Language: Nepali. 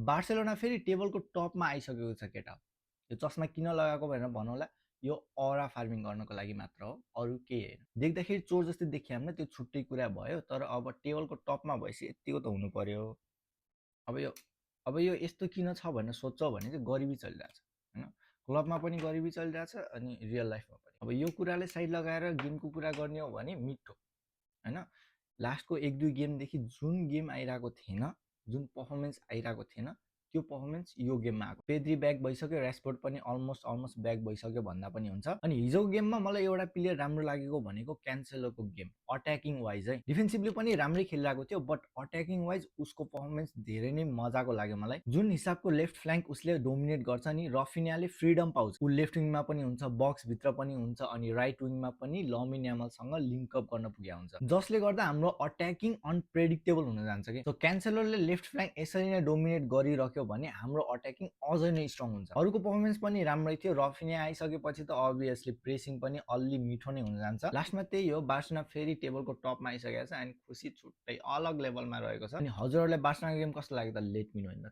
बार्सेलोना फेरि टेबलको टपमा आइसकेको छ केटा। यो चस्मा किन लगाएको भनेर भनौँला, यो अरा फार्मिङ गर्नको लागि मात्र हो, अरू केही होइन। देख्दाखेरि चोर जस्तै देखियो भने त्यो छुट्टै कुरा भयो, तर अब टेबलको टपमा भएपछि यतिको त हुनु पर्यो। अब यो यस्तो किन छ भनेर सोध्छौ भने चाहिँ गरिबी चलिरहेछ होइन। क्लबमा पनि गरिबी चलिरहेछ अनि रियल लाइफमा पनि। अब यो कुराले साइड लगाएर गेमको कुरा गर्ने हो भने मिठो होइन। लास्टको 1-2 गेमदेखि जुन गेम आइरहेको थिएन, जुन पर्फर्मेन्स आइरहेको थिएन, त्यो पर्फर्मेन्स यो गेममा आएको। पेद्री ब्याक भइसक्यो, रेसफोर्ड पनि अलमोस्ट ब्याक भइसक्यो भन्दा पनि हुन्छ। अनि हिजोको गेममा मलाई एउटा प्लेयर राम्रो लागेको भनेको क्यान्सेलोको गेम, अट्याकिङ वाइज है। डिफेन्सिभली पनि राम्रै खेलिरहेको थियो, बट अट्याकिङ वाइज उसको पर्फर्मेन्स धेरै नै मजाको लाग्यो मलाई। जुन हिसाबको लेफ्ट फ्ल्याङ्क उसले डोमिनेट गर्छ नि, रफिनियाले फ्रिडम पाउँछ। ऊ लेफ्ट विङमा पनि हुन्छ, बक्सभित्र पनि हुन्छ, अनि राइट विङमा पनि लमिन यामलसँग लिङ्कअप गर्न पुगेको हुन्छ, जसले गर्दा हाम्रो अट्याकिङ अनप्रेडिक्टेबल हुन जान्छ कि। सो क्यान्सेलरले लेफ्ट फ्ल्याङ्क यसरी नै डोमिनेट गरिरह्यो भने हाम्रो अट्याकिङ अझै नै स्ट्रङ हुन्छ। अरूको पर्फर्मेन्स पनि राम्रै थियो। रफिनिया आइसकेपछि त अभियसली प्रेसिङ पनि अलि मिठो नै हुन जान्छ। लास्टमा त्यही हो, बार्सेलोना फेरि टेबलको टपमा आइसकेको छ एन्ड खुसी छुट्टै अलग लेभलमा रहेको छ। अनि हजुरहरूले बार्सेलोना गेम कस्तो लाग्यो त let me know in the